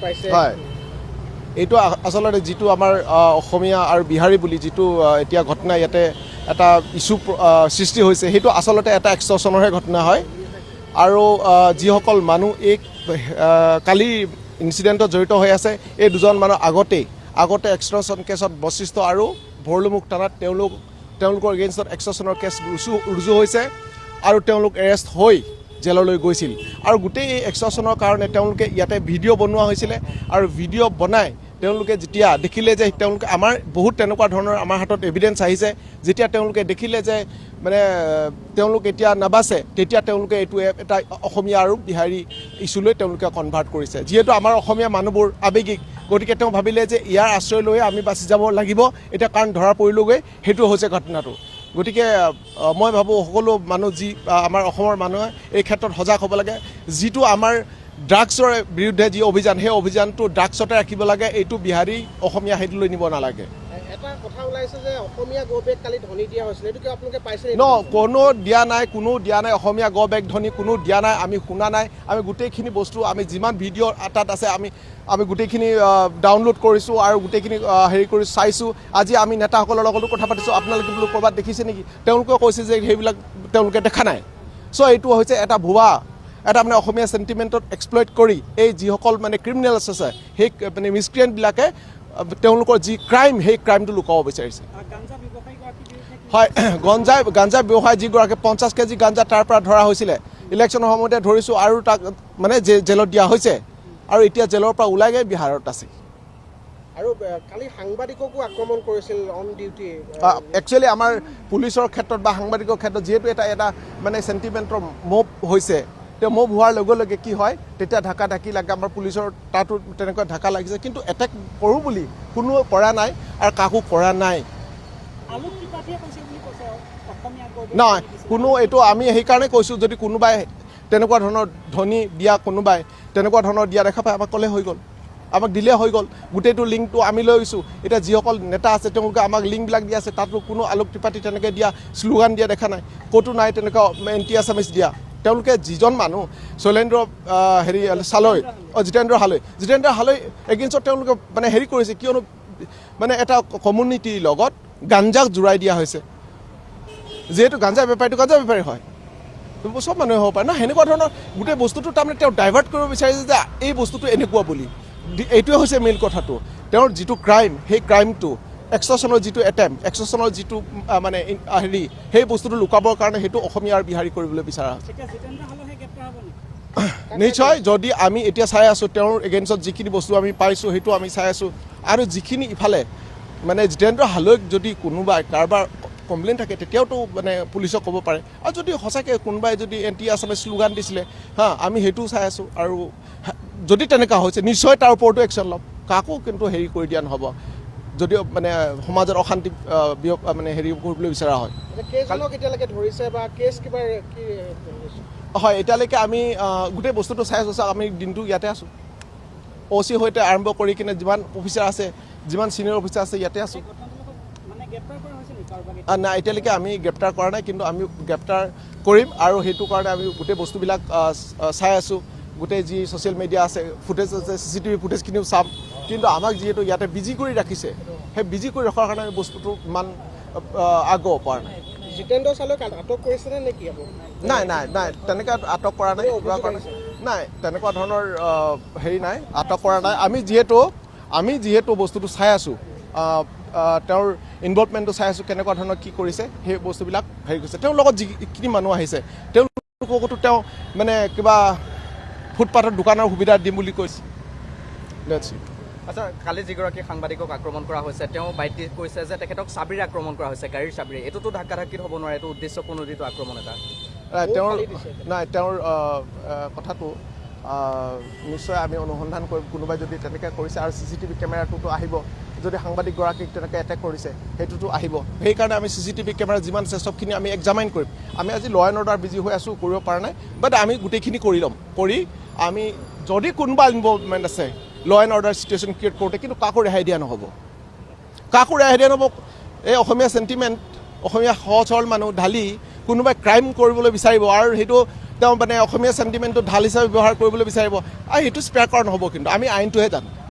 পাইছে। হয়, এইটো আচলতে যিটো আমাৰ অসমীয়া আৰু বিহাৰী বুলি যিটো এতিয়া ঘটনা ইয়াতে এটা ইছ্যু সৃষ্টি হৈছে, সেইটো আচলতে এটা এক্সটৰ্চনৰহে ঘটনা হয়। আৰু যিসকল মানুহ এই কালি ইনচিডেণ্টত জড়িত হৈ আছে, এই দুজন মানুহ আগতে এক্সটৰ্চন কেছত বশিষ্ঠ আৰু ভৰলুমুখ থানাত তেওঁলোকৰ এগেইনষ্টত এক্সটৰ্চনৰ কেছ ৰুজু হৈছে আৰু তেওঁলোক এৰেষ্ট হৈ জেললৈ গৈছিল। আৰু গোটেই এই এক্সটৰ্চনৰ কাৰণে তেওঁলোকে ইয়াতে ভিডিঅ' বনোৱা হৈছিলে আৰু ভিডিঅ' বনাই তেওঁলোকে যেতিয়া দেখিলে যে তেওঁলোকে আমাৰ বহুত তেনেকুৱা ধৰণৰ আমাৰ হাতত এভিডেঞ্চ আহিছে, যেতিয়া তেওঁলোকে দেখিলে যে মানে তেওঁলোক এতিয়া নাবাচে, তেতিয়া তেওঁলোকে এইটো এটা অসমীয়া আৰু বিহাৰী ইছ্যুলৈ তেওঁলোকে কনভাৰ্ট কৰিছে। যিহেতু আমাৰ অসমীয়া মানুহবোৰ আৱেগিক, গতিকে তেওঁ ভাবিলে যে ইয়াৰ আশ্ৰয় লৈয়ে আমি বাচি যাব লাগিব এতিয়া, কাৰণ ধৰা পৰিলোগৈ। সেইটো হৈছে ঘটনাটো। গতিকে মই ভাবোঁ সকলো মানুহ যি আমাৰ অসমৰ মানুহে এই ক্ষেত্ৰত সজাগ হ'ব লাগে। যিটো আমাৰ ড্ৰাগছৰ বিৰুদ্ধে যি অভিযান, সেই অভিযানটো ড্ৰাগছতে ৰাখিব লাগে, এইটো বিহাৰী অসমীয়া সেইটো লৈ নিব নালাগে। এটা কথা ওলাইছে যে অসমীয়া গ' বেক কালি ধ্বনি দিয়া হৈছিলে, এইটো কিয় আপোনালোকে পাইছে নেকি? ন, কোনো দিয়া নাই, কোনো দিয়া নাই। অসমীয়া গ' বেক ধ্বনি কোনো দিয়া নাই, আমি শুনা নাই। আমি গোটেইখিনি বস্তু, আমি যিমান ভিডিঅ' তাত আছে, আমি গোটেইখিনি ডাউনলোড কৰিছোঁ আৰু গোটেইখিনি হেৰি কৰি চাইছোঁ। আজি আমি নেতাসকলৰ লগতো কথা পাতিছোঁ, আপোনালোকে বোলো ক'ৰবাত দেখিছে নেকি? তেওঁলোকেও কৈছে যে সেইবিলাক তেওঁলোকে দেখা নাই। চ' এইটো হৈছে এটা ভুৱা, এটা মানে অসমীয়া চেণ্টিমেণ্টত এক্সপ্লইট কৰি এই যিসকল মানে ক্ৰিমিনেলছ আছে, সেই মানে মিছক্ৰিয়েণ্টবিলাকে তেওঁলোকৰ যি ক্ৰাইম, সেই ক্ৰাইমটো লুকাব বিচাৰিছে। হয়, গাঞ্জা ব্যৱসায় যিগৰাকী 50 কেজি গাঞ্জা তাৰ পৰা ধৰা হৈছিলে, ইলেকশ্যনৰ সময়তে ধৰিছোঁ আৰু তাক মানে জেলত দিয়া হৈছে আৰু এতিয়া জেলৰ পৰা ওলাই গৈ বিহাৰত আছে। আৰু কালি সাংবাদিককো আক্ৰমণ কৰিছিল অন ডিউটি। একচুৱেলি আমাৰ পুলিচৰ ক্ষেত্ৰত বা সাংবাদিকৰ ক্ষেত্ৰত যিহেতু এটা মানে চেণ্টিমেণ্টৰ মুভ হৈছে, তেওঁ মুভ হোৱাৰ লগে লগে কি হয়, তেতিয়া ঢাকা ঢাকি লাগে। আমাৰ পুলিচৰ তাতো তেনেকুৱা ঢাকা লাগিছে, কিন্তু এটেক কৰোঁ বুলি কোনো কৰা নাই আৰু কাকো কৰা নাই। আলোক ত্ৰিপাঠীয়ে কৈছে বুলি কৈছে অসমীয়া গ' বেক। নহয়, কোনো এইটো আমি সেইকাৰণে কৈছোঁ, যদি কোনোবাই তেনেকুৱা ধৰণৰ ধ্বনি দিয়া, কোনোবাই তেনেকুৱা ধৰণৰ দিয়া দেখা পায়, আমাক ক'লে হৈ গ'ল, আমাক দিলে হৈ গ'ল। গোটেইটো লিংকটো আমি লৈ গৈছোঁ। এতিয়া যিসকল নেতা আছে, তেওঁলোকে আমাক লিংকবিলাক দি আছে। তাতো কোনো আলোক ত্ৰিপাঠী তেনেকৈ দিয়া, শ্লোগান দিয়া দেখা নাই, ক'তো নাই তেনেকুৱা এণ্টি আছামিছ দিয়া। তেওঁলোকে যিজন মানুহ শৈলেন্দ্ৰ হেৰি চালৈ, অঁ, জিতেন্দ্ৰ হালৈ, জিতেন্দ্ৰ হালৈ এগেইনষ্টত তেওঁলোকে মানে হেৰি কৰিছে, কিয়নো মানে এটা কমিউনিটিৰ লগত গাঞ্জাক জোৰাই দিয়া হৈছে। যিহেতু গাঞ্জা বেপাৰীটো গাঞ্জা বেপাৰী হয়, চব মানুহে হ'ব পাৰে ন। সেনেকুৱা ধৰণৰ গোটেই বস্তুটো তাৰমানে তেওঁ ডাইভাৰ্ট কৰিব বিচাৰিছে যে এই বস্তুটো এনেকুৱা বুলি। এইটোৱে হৈছে মেইন কথাটো। তেওঁৰ যিটো ক্ৰাইম, সেই ক্ৰাইমটো এক্সটৰ্চনৰ যিটো এটেম্প, এক্সটৰ্চনৰ যিটো মানে হেৰি, সেই বস্তুটো লুকাবৰ কাৰণে সেইটো অসমীয়া আৰু বিহাৰী কৰিবলৈ বিচৰা হৈছে। এতিয়া জিতেন্দ্ৰ হালৈহে গ্ৰেপ্তাৰ হ'ব নেকি? নিশ্চয়। যদি আমি এতিয়া চাই আছোঁ, তেওঁৰ এগেইনষ্টত যিখিনি বস্তু আমি পাইছোঁ, সেইটো আমি চাই আছোঁ। আৰু যিখিনি ইফালে মানে জিতেন্দ্ৰ হালৈক যদি কোনোবাই কাৰোবাৰ কমপ্লেইন থাকে, তেতিয়াওতো মানে পুলিচক ক'ব পাৰে। আৰু যদি সঁচাকৈ কোনোবাই যদি এণ্টি আছামে শ্লোগান দিছিলে, হা, আমি সেইটোও চাই আছোঁ। আৰু যদি তেনেকুৱা হৈছে, নিশ্চয় তাৰ ওপৰতো একশ্যন ল'ম। কাকো কিন্তু হেৰি কৰি দিয়া নহ'ব, যদিও মানে সমাজত অশান্তি মানে হেৰি কৰিবলৈ বিচৰা হয়। কেইজনক এতিয়ালৈকে ধৰিছে বা কেছ কিবা কি? হয়, এতিয়ালৈকে আমি গোটেই বস্তুটো চাই আছোঁ। চাওক, আমি দিনটো ইয়াতে আছোঁ। অ' চি সৈতে আৰম্ভ কৰি কিনে যিমান অফিচাৰ আছে, যিমান ছিনিয়ৰ অফিচাৰ আছে, ইয়াতে আছোঁ। এই ঘটনাটোৰ লগত মানে গ্ৰেপ্তাৰ কৰা হৈছে নেকি কাৰোবাক? নাই, এতিয়ালৈকে আমি গ্ৰেপ্তাৰ কৰা নাই, কিন্তু আমি গ্ৰেপ্তাৰ কৰিম আৰু সেইটো কাৰণে আমি গোটেই বস্তুবিলাক চাই আছোঁ। গোটেই যি ছ'চিয়েল মিডিয়া আছে, ফুটেজ আছে, চিচি টিভি ফুটেজখিনিও চাম। কিন্তু আমাক যিহেতু ইয়াতে বিজি কৰি ৰাখিছে, সেই বিজি কৰি ৰখাৰ কাৰণে আমি বস্তুটো ইমান আগুৱাব পৰা নাই। জিতেন্দ্ৰ চালৈক আটক কৰিছেনে নেকি আপুনি? নাই নাই নাই তেনেকুৱা আটক কৰা নাই, কিবা কৰা নাই। নাই, তেনেকুৱা ধৰণৰ হেৰি নাই, আটক কৰা নাই। আমি যিহেতু বস্তুটো চাই আছোঁ, আহ, আহ, তেওঁৰ ইনভলভমেণ্টটো চাই আছোঁ, কেনেকুৱা ধৰণৰ কি কৰিছে, সেই বস্তুবিলাক হেৰি কৰিছে। তেওঁৰ লগত যিখিনি মানুহ আহিছে, তেওঁলোককোতো তেওঁ মানে কিবা ফুটপাথত দোকানৰ সুবিধা দিম বুলি কৈছে। That's it. আচ্ছা, কালি যিগৰাকী সাংবাদিকক আক্ৰমণ কৰা হৈছে, তেওঁ বাইট দি কৈছে যে তেখেতক চাবিৰে আক্ৰমণ কৰা হৈছে, গাড়ীৰ চাবিৰে। এইটোতো ধাক্কা ধাক্কিত হ'ব নোৱাৰে, এইটো উদ্দেশ্য প্ৰণোদিত আক্ৰমণ এটা। নাই, তেওঁৰ নাই, তেওঁৰ আহ, আহ, কথাটো নিশ্চয় আমি অনুসন্ধান কৰিম। কোনোবাই যদি তেনেকৈ কৰিছে আৰু চিচি টিভি কেমেৰাটোতো আহিব। যদি সাংবাদিকগৰাকীক তেনেকৈ এটেক কৰিছে, সেইটোতো আহিব। সেইকাৰণে আমি চিচি টিভি কেমেৰা যিমান আছে, চবখিনি আমি এক্সামাইন কৰিম। আমি আজি ল এণ্ড অৰ্ডাৰ বিজি হৈ আছোঁ, কৰিব পৰা নাই, বাট আমি গোটেইখিনি কৰি ল'ম। কৰি আমি যদি কোনোবা ইনভলভমেণ্ট আছে law and order situation create কৰোঁতে, কিন্তু কাকো ৰেহাই দিয়া নহ'ব, কাকো ৰেহাই দিয়া নহ'ব। এই অসমীয়া চেণ্টিমেণ্ট, অসমীয়া সহজ সৰল মানুহ ঢালি কোনোবাই ক্ৰাইম কৰিবলৈ বিচাৰিব আৰু সেইটো তেওঁ মানে অসমীয়া চেণ্টিমেণ্টটো ঢাল হিচাপে ব্যৱহাৰ কৰিবলৈ বিচাৰিব, আৰু সেইটো স্পেয়াৰ কৰা নহ'ব। কিন্তু আমি আইনটোহে জানো।